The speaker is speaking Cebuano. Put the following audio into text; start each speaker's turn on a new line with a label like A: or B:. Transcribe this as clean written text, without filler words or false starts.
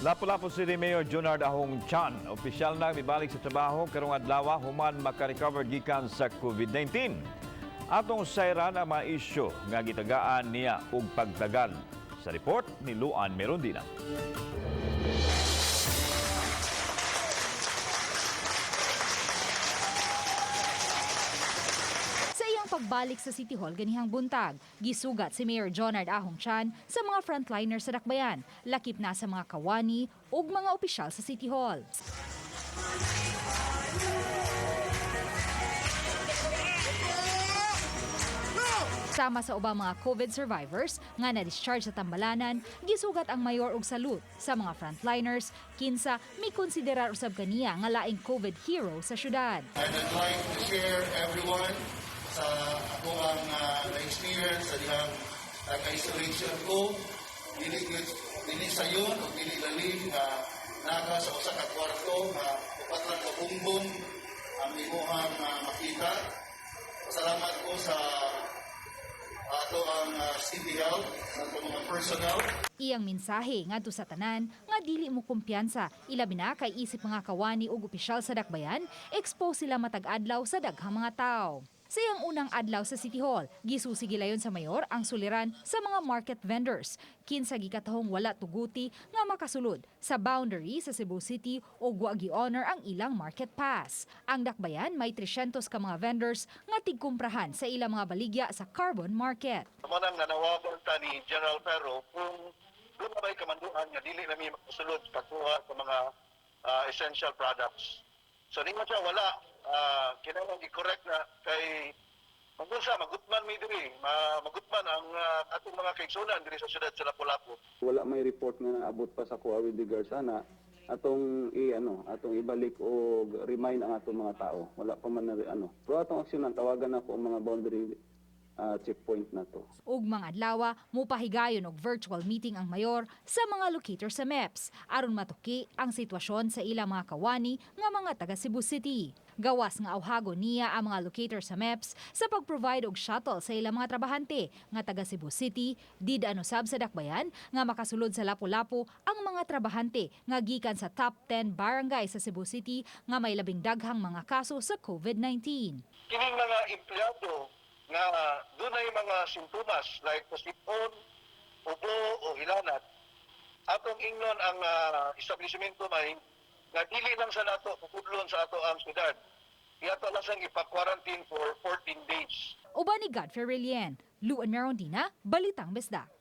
A: Lapu-Lapu City Mayor Junard Ahong Chan opisyal na mibalik sa trabaho karong adlaw human makarecover gikan sa COVID-19. Atong sayran ang mga isyu nga gitagaan niya og pagtagal. Sa report ni Luan Merondina.
B: Sa iyang pagbalik sa City Hall ganihang buntag, gisugat si Mayor Jonard Ahong Chan sa mga frontliner sa Dakbayan, lakip na sa mga kawani ug mga opisyal sa City Hall. Sama sa ubang mga COVID survivors nga na-discharge sa tambalanan, gisugat ang mayor og salute sa mga frontliners kinsa mikonsiderar usab kaniya nga laing COVID hero sa syudad.
C: And I'd like to share everyone sa ako ang na-experience sa dihang nag-isolation ko. Dili, dili sayon o dili lalim nga naka sa usa ka kwarto nga upat lang ka bumbong ang imuhang makita. Salamat ko sa ato ang City Health, sa atong mga personnel.
B: Iyang mensahe ngadto sa tanan nga dili mo kumpiyansa, ilabi na kay isip mga kawani ug opisyal sa Dakbayan, expose sila matag adlaw sa daghang mga tawo. Sa iyang unang adlaw sa City Hall, gisusi gilayon sa mayor ang suliran sa mga market vendors. Kinsa gikatahong wala tuguti nga makasulod sa boundary sa Cebu City o wa gi-honor ang ilang market pass. Ang Dakbayan may 300 ka mga vendors nga tigkumprahan sa ilang mga baligya sa carbon market.
C: Mo nang nanawagan ta ni General Ferro kung doon na ba'y kamanduan nga dili nami makasulod pagkuha sa mga essential products. So ningon siya wala, kinahanglan i-correct na kay magunsa magutman mi diri, magutman ang atong mga kaigsunan diri sa syudad sa Lapu-Lapu.
D: Wala may report nga naabot pa sa kuha with regards ana atong i ano atong ibalik og remind ang atong mga tao. Wala pa man na ano, pero atong aksyonan, tawagan ako ang mga boundary checkpoint na to.
B: Ug mga adlawa, mupahigayon og virtual meeting ang mayor sa mga locator sa MEPS aron matuki ang sitwasyon sa ilang mga kawani nga mga taga Cebu City. Gawas nga awhago niya ang mga locator sa MEPS sa pag-provide og shuttle sa ilang mga trabahante nga taga Cebu City, did-an usab sa Dakbayan nga makasulod sa Lapu-Lapu ang mga trabahante nga gikan sa top 10 barangay sa Cebu City nga may labing daghang mga kaso sa COVID-19.
C: Kining mga empleyado nga dunay mga sintomas like pasipon, ubo o hilanat, atong ingnon ang establishmento may nga dili lang sa nato pupudlon sa ato ang syudad. Iyato lang siyang ipa-quarantine for 14 days.
B: Uban ni Godfrey Relien, Luan Merondina, Balitang Bisdak.